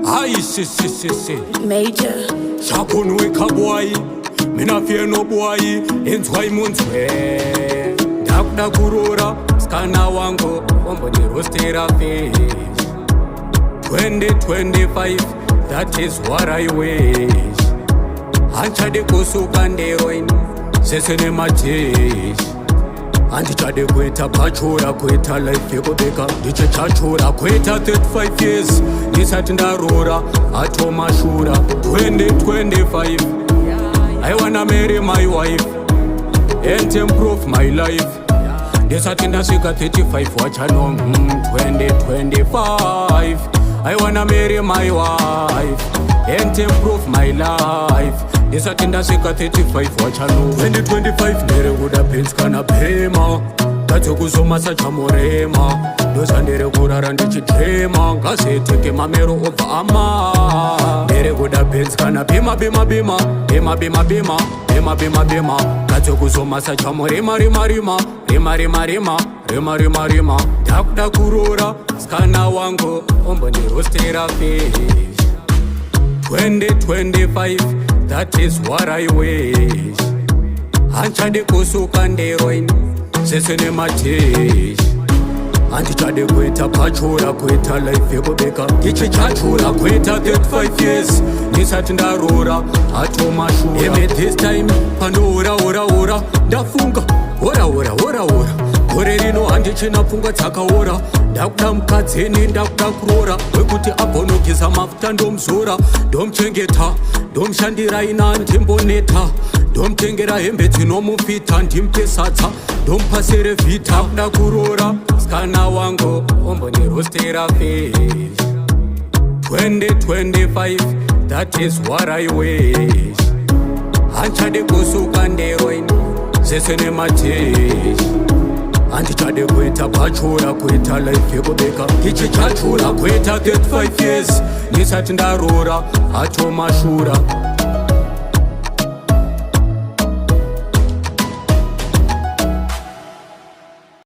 Hayi si si si si. Major. Chakunwika boy. Mina fear no boy. Inzwai munzwe. Ndakuda kuroora msikana wangu ombondirostera fish. 2025, that is what I wish. Handichade kusuka ndero ini zvese nemajeshi. Handichade kuita bachura, kuita life yekubika ndichichachura, kuita 35 years ndisati ndaroora atomashura. 2025, I wanna marry my wife and improve my life ndisati ndasvika 35 wachano. 2025, I wanna marry my wife and improve my life ndisati ndasvika 35 wachano. 2025, ndiri kuda Benz kana Beamer, ngadzekuzomasa chamurema. Ndozvandiri kurara ndichidrema, ngazviitike mamero obva ama. Ndiri kuda Benz kana Beamer, Beamer, Beamer, Beamer, Beamer, Beamer, Beamer, Beamer, Beamer, ngadzekuzomasa chamurema, rima, rima, rima, rima, rima, rima, rima, rima. Ndakuda kuroora msikana wangu ombondirostera fish. 2025, that is what I wish. Handichade kusuka ndero ini zvese nemajeshi. Handichade kuita bachura, kuita life yekubika ndichichachura, kuita 35 years ndisati ndaroora atomashura. Eme this time panoora ora ora, ndafunga ora ora ora ora. Gore rino handichina pfungwa dzakaora. Ndakuda mukadzini, ndakuda kuroora wekuti abhonogeza mafuta ndomuzora, ndomuchengeta, ndomushandira ina ndimboneta, ndomutengera hembe dzinomufita, ndimupe sadza, ndomupa Cerevita. Kuda kuroora msikana wangu ombondirostera fish. 2025, that is what I wish. Handichade kusuka ndero ini zvese nemajeshi. Handichade kuita bachura, kuita life yekubika ndichichachura, kuita 35 years ndisati ndaroora atomashura.